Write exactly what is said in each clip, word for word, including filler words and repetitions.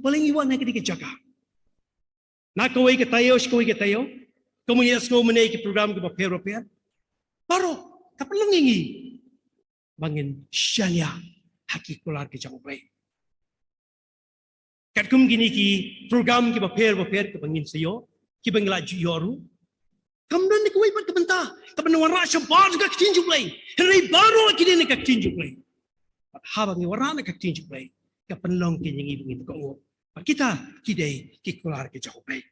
Balei ngi wan ha kane ka jaka? Na kawei ka taïew sha kawei ka taïew, kumba ngi ïohsngew mynne ki program kiba pher bapher, baroh ka pynlong ïa ngi ba ngin shaniah ha ki kular ki jong U Blei. Katkum kine ki program kiba pher bapher kiba ngin sa ïoh, kiba ngi la ju ïoh ruh, kam don kawei pat ka bynta kaban wanrah shabar jong ka ktien jong U Blei, hynrei baroh ki dei na ka ktien jong U Blei. Bad haba ngi wanrah na ka ktien jong U Blei, ka pynlong ïa ngi ba ngin kohnguh ba kita ki dei ki kular ki jong U Blei.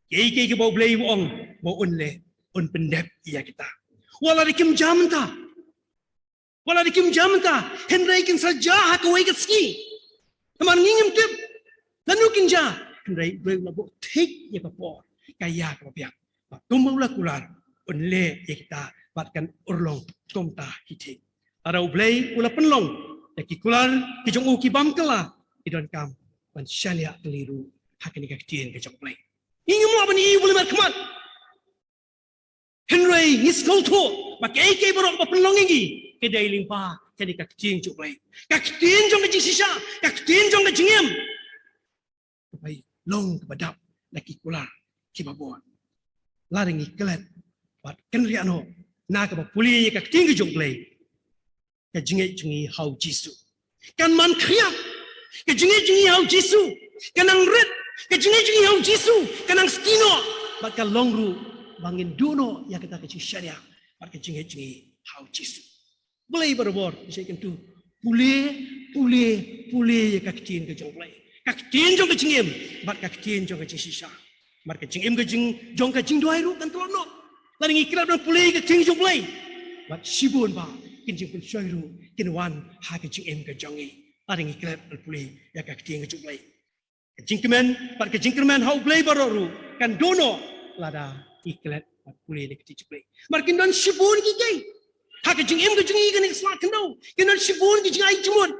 Kiei kiei kiba U Blei u ong ba un leh, un pyndep ïa kita. Wat la kim jia mynta, wat la kim jia mynta, hynrei kin sa jia ha kawei ka sngi. Namar ngi ngim tip lano kin jia, hynrei U Blei u la buh thik ïa ka por, ka ïa kaba biang. Bad kumba u la kular, un leh ïa kita bad kan urlong kumta hi thik. Lada U Blei u la pynlong ïa ki kular ki jong u ki bam kylla, ki donkam ban shaniah kali ruh ha kane ka ktien ka jong U Blei. Ngi ngim lah ban ïohi U Blei markhmat, hynrei ngi sngewthuh ba kiei kiei baroh ba pynlong ïa ngi ki dei lyngba kane ka ktien jong U Blei, ka ktien jong ka jingshisha, ka ktien jong ka jingim. Kaba long kaba dap na ki kular kiba bun. Lada ngi klet bad kynriah noh na kaba pule ïa ka ktien ka jong U Blei, ka jingngeit jong ngi ha U Jisu kan man khriat. Ka jingngeit jong ngi ha U Jisu ka nang rit. Ka jingngeit jong ngi ha U Jisu ka nang sngewthuh. Bad ka long ruh ba ngin duh noh ïa kata ka jingshaniah bad ka jingngeit jong ngi ha U Jisu. Balei barabor, ïa kyntu, pule, pule, pule ïa ka ktien ka jong U Blei, ka ktien jong ka jingim bad ka ktien jong ka jingshisha. Namar ka jingim ka jing, jong ka jingduwai ruh kan tlot noh lada ngi klet ban pule ïa ka ktien jong U Blei. Bad shibun bah kin jingpynshoi ruh kin wan ha ka jingim ka jong ngi lada ngi klet ban pule ïa ka ktien ka jong U Blei. Ka jingkmen bad ka jingkyrmen ha U Blei baroh ruh kan duh noh lada ngi klet ban pule ïa ka ktien jong U Blei. Namar kin don shibun kiei kiei ha ka jingim ka jong ngi, kane ka sla khyndew, kin don shibun ki jingai jingmut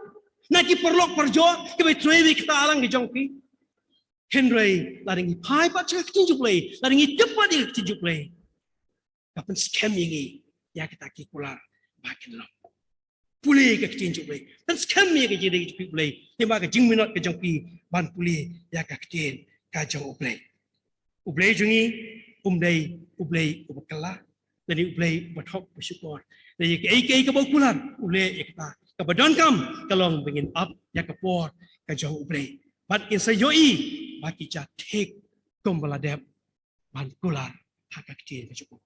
na ki paralok parajor kiba trei bad kita lang ki jong phi. Hynrei lada ngi phai pat sha ka ktien jong U Blei, lada ngi tip pat ïa ka ktien jong U Blei, ka pynskhem ïa ngi ïa kita ki kular ba kin long. Pule ïa ka ktien jong U Blei, pynskhem ïa ka jingïadei jong phi U Blei, ïa ka jingminot ka jong phi ban pule ïa ka ktien ka jong U Blei. U Blei jong ngi um dei U Blei uba kylla, lane U Blei uba thok uba shukor. Lane ïa kaei kaei kaba u kular u leh ïa kata, kaba donkam ka long ba ngin ap ïa ka por ka jong U Blei. Bad ngin sa ïohi ba ki jia thik kumba la dep ban kular ha ka ktien ka jong u.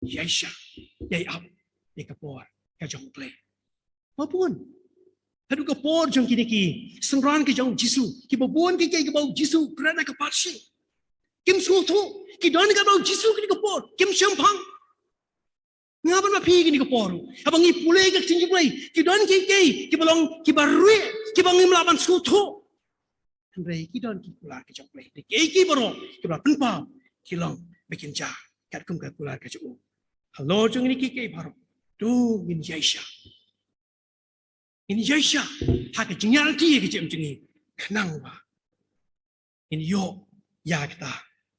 Ïaishah, ïai ap ïa ka por ka jong U Blei. Ba bun haduh ka por jong kine ki synran ki jong U Jisu, kiba bun kiei kiei kiba U Jisu u kren ha ka pyrshah, kim sngewthuh. Ki don katba U Jisu kine ka por, kim shemphang. Nga bad ma phi kine ka por, haba ngi pule ka ktien jong U Blei, ki don kiei kiei kiba long kiba rieh, kiba ngim lah ban sngewthuh. Hynrei ki don ki kular ki jong U Blei. Kiei kiei baroh kiba la pynpaw ki long ba kin jia katkum ka kular ka jong u. Halor jong kine kiei kiei baroh, to ngin ïaishah, ngin ïaishah ha ka jingïaid lynti ka jingim jong ngi, khnang ba ngin ïoh ïa kata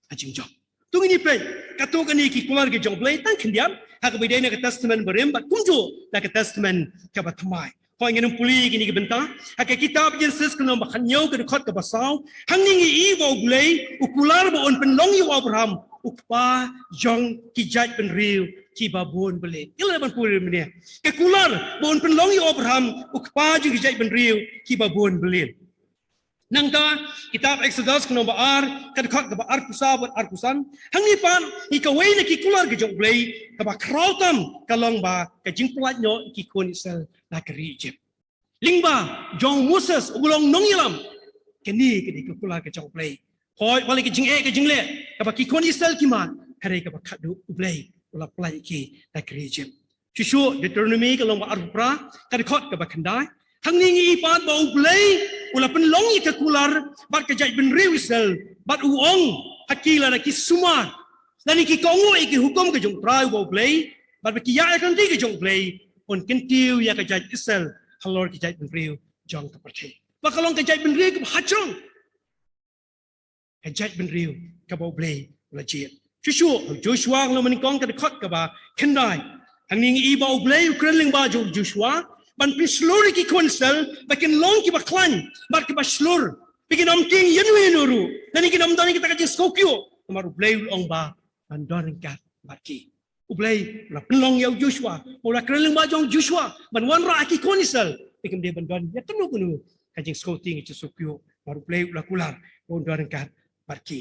ka jingjop. To ngin ïa peit katto katne ki kular ki jong U Blei, tang khyndiat ha kaba ïadei na ka Testament Barim bad kumjuh na ka Testament kaba thymmai. Hooid, ngin ym pule ïa kine ki bynta. Ha ka kitab Jenesis ka lynnong ba khathynñiew ka dkhot kaba saw, hangne ngi i ba U Blei u kular ba un pynlong ïa u Abraham u kpa jong ki jaitbynriew kiba bun byllien. Ngi lah ban pule mynne, ka kular ba un pynlong ïa u Abraham u kpa jong ki jaitbynriew kiba bun byllien. Nangta kitab Exodus ka lynnong ba ar ka dkhot kaba arphew saw bad arphew san. Hangne pat ngi kawei na ki kular ki jong U Blei kaba khraw tam ka long ba ka jingpyllait noh ki khun Israel na ka ri Egypt. Lyngba jong u Moses uba long nongïalam. Kane ka dei ka kular ka jong U Blei. Hooid, balei ka jingeh ka jingleh kaba ki khun Israel ki mad, hynrei kaba khadduh U Blei u la pyllait ki na ka ri Egypt. Shuh shuh Deuteronomy ka lynnong ba arphew phra ka dkhot kaba khyndai. Hangne ngi i pat ba U Blei u la pynlong ïa ka kular bad ka jaitbynriew Israel bad u ong ha ki, lada ki sumar lane ki kohnguh ïa ki hukum ka jong U Trai uba U Blei bad ba ki ïaid ha ka lynti ka jong U Blei, un kyntiew ïa ka jait Israel halor ki jaitbynriew jong ka pyrthei. Ba ka long ka jaitbynriew kaba hajrong, ka jaitbynriew kaba U Blei u la jied. Shuh shuh ha Joshua ka lynnong ba nyngkong ka dkhot kaba khyndai. Hangne ngi i ba U Blei u kren lyngba jong u Joshua ban pynshlur ïa ki khun Israel ba kin long kiba khlaiñ bad kiba shlur Phi kin ym kieng ïano ïano ruh, lane kin ym don ïa kita ka jingsngewkhia. Namar U Blei u la ong ba ban don ryngkat bad ki. U Blei u la pynlong ïa u Joshua, u la kren lyngba jong Joshua ban wanrah ïa ki khun Israel. Phi kin ym dei ban don ïa kano kano ka jingsngewtieng, jingsngewkhia. Namar U Blei u la kular ba un don ryngkat bad ki.